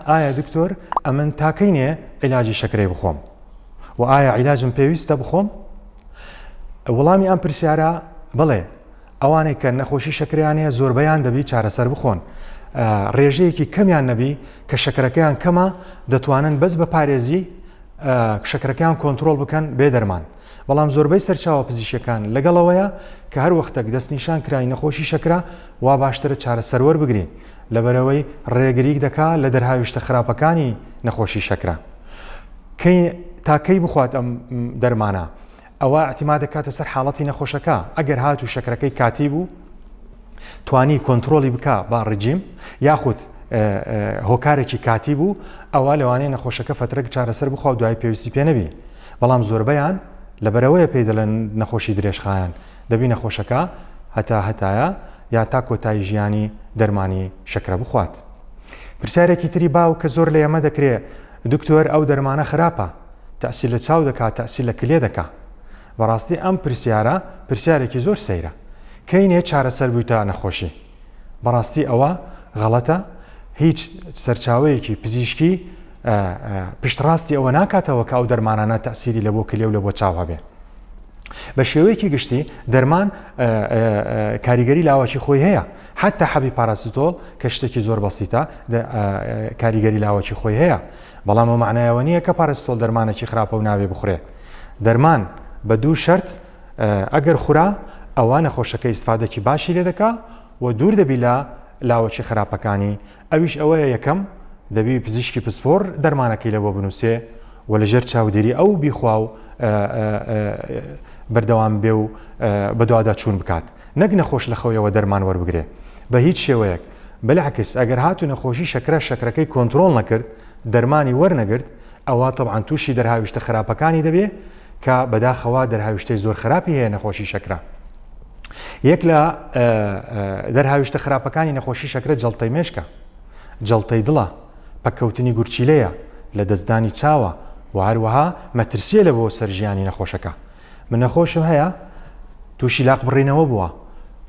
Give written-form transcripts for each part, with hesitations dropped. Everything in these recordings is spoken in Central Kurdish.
ئایا دکتۆر ئەمن تاکەینێ عیلاجی شەکرەی بخۆم و ئایا عیلاجم پێویستە بخۆم؟ وەڵامی ئەم پرسیارە بەڵێ ئەوانەی کە نەخۆشی شەکرەیان هەیە زۆربەیان دەبی چارەسەر بخۆن ڕێژەیەکی کەمیان نەبی کە شەکرەکەیان کەمە دەتوانن بەس بە پارێزی شەکرەکەیان کۆنترۆڵ بکەن بێ دەرمان بەڵام زۆربەی سەرچاوە پزیشکەکان لەگەڵەوەیە کە هەر وەختێک دەستنیشان کرای نەخۆشی شەکرە وا باشترە چارەسەر وەربگری لەبەرئەوەی ڕێگریک دەکا لە دەرهاویشتە خراپەکانی نەخۆشی شەکرە. کەی تا کەی بخوات ئەم دەرمانە؟ ئەوە ئیعتیماد دەکاتە سەر حاڵەتی نەخۆشەکە، ئەگەر هاتوو شەکرەکەی کاتی بوو توانی کۆنترۆڵی بکا بە ڕجیم یاخود هۆکارێکی کاتی بوو ئەوە لەوانەیە نەخۆشەکە فەترەک چارەسەر بخوا و دوای پێویستی پێ نەبی بەڵام زۆربەیان لەبەرەوەیە پێی دەڵێن نەخۆشی درێژخایەن دەبی نەخۆشەکە هەتا هەتایە یا تا کۆتایی ژیانی دەرمانی شەکرە بخوات. پرسیارێکی تری باو کە زۆر لە ئێمە دەکرێ دکتۆر ئەو دەرمانە خراپە تەئسیر لە چاو دەکا تەئسیر لە کلێ دەکا بەڕاستی ئەم پرسیارە پرسیارێکی زۆر سەیرە کەینێ چارەسەر بوویتە نەخۆشی بەڕاستی ئەوە غەڵەتە هیچ سەرچاوەیەکی پزیشکی پشتڕاستی ئەوە ناکاتەوە کە ئەو دەرمانانە تەئسیری لە بۆ کلێ و لە بۆ چاو هەبێ. بە شێوەیەکی گشتی دەرمان کاریگەری لاوەکی خۆی هەیە حتا حەبی پاراسیتۆڵ کە شتێکی زۆر بەسیتە کاریگەری لاوەکی خۆی هەیە بەڵام ئەو معنایەوە نییە کە پاراسیتۆڵ دەرمانێکی خراپە و ناوێ بخورێ دەرمان بە دوو شەرت ئەگەر خورا ئەوە نەخۆشەکە ئیسفادەکی باشی لێ دەکا و دوور دەبی لە لاوەکی خراپەکانی ئەویش ئەوەیە یەکەم، دەبی پزیشکی پسپۆڕ دەرمانەکەی لەبۆ بنووسێ و لەژێر چاودێری ئەو بیخوا و بەردەوام بێ و بەدواداچوون بکات، نەک نەخۆش لە خۆیەوە دەرمان وەربگرێ بە هیچ شێوەیەک، بلعکس ئەگەر هاتوو نەخۆشی شەکرە شەکرەکەی کۆنترۆڵ نەکرد دەرمانی وەرنەگرت ئەوا تەبعەن تووشی دەرهاویشتە خراپەکانی دەبێ کە بەداخەوە دەرهاویشتەی زۆر خراپی هەیە نەخۆشی شەکرە. یەک لە دەرهاویشتە خراپەکانی نەخۆشی شەکرە جەڵتەی مێشکە، جەڵتەی دڵە، پەککەوتنی گورچیلەیە، لەدەستدانی چاوە و هەروەها مەترسییە لە بۆ سەر ژیانی نەخۆشەکە. من نەخۆشم هەیە تووشی لاق بڕینەوە بووە،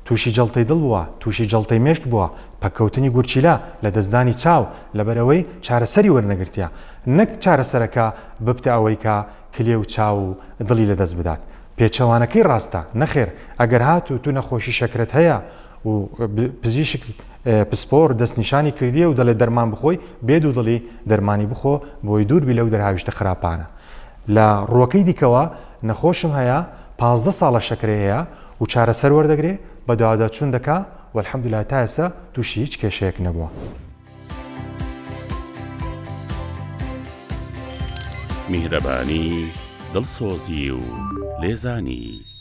تووشی جەڵتەی دڵ بووە، تووشی جەڵتەی مێشک بووە، پەککەوتنی گورچیلە، لەدەستدانی چاو، لەبەرئەوەی چارەسەری وەرنەگرتیە. نەک چارەسەرەکە ببتە ئەوەی کە کلێ و چاو و دڵی لەدەست بدات. پێچەوانەکەی ڕاستە، نەخێر ئەگەر هاتوو تو نەخۆشی شەکرەت هەیە و پزیشک پسپۆر دەستنیشانی کردیە و دەڵێت دەرمان بخۆی، بێ دوودڵی دەرمانی بخۆ بۆی دوور بی لەو دەرهاویشتە خراپانە. لە ڕووەکەی دیکەوە نەخۆشم هەیە 15 ساڵە شەکرەی هەیە و چارەسەر وەردەگرێ، بەدواداچوون دەکا و الحمدللە تا ئێستا تووشی هیچ کێشەیەک نەبووە. میهرەبانی، دڵسۆزی و لێزانی.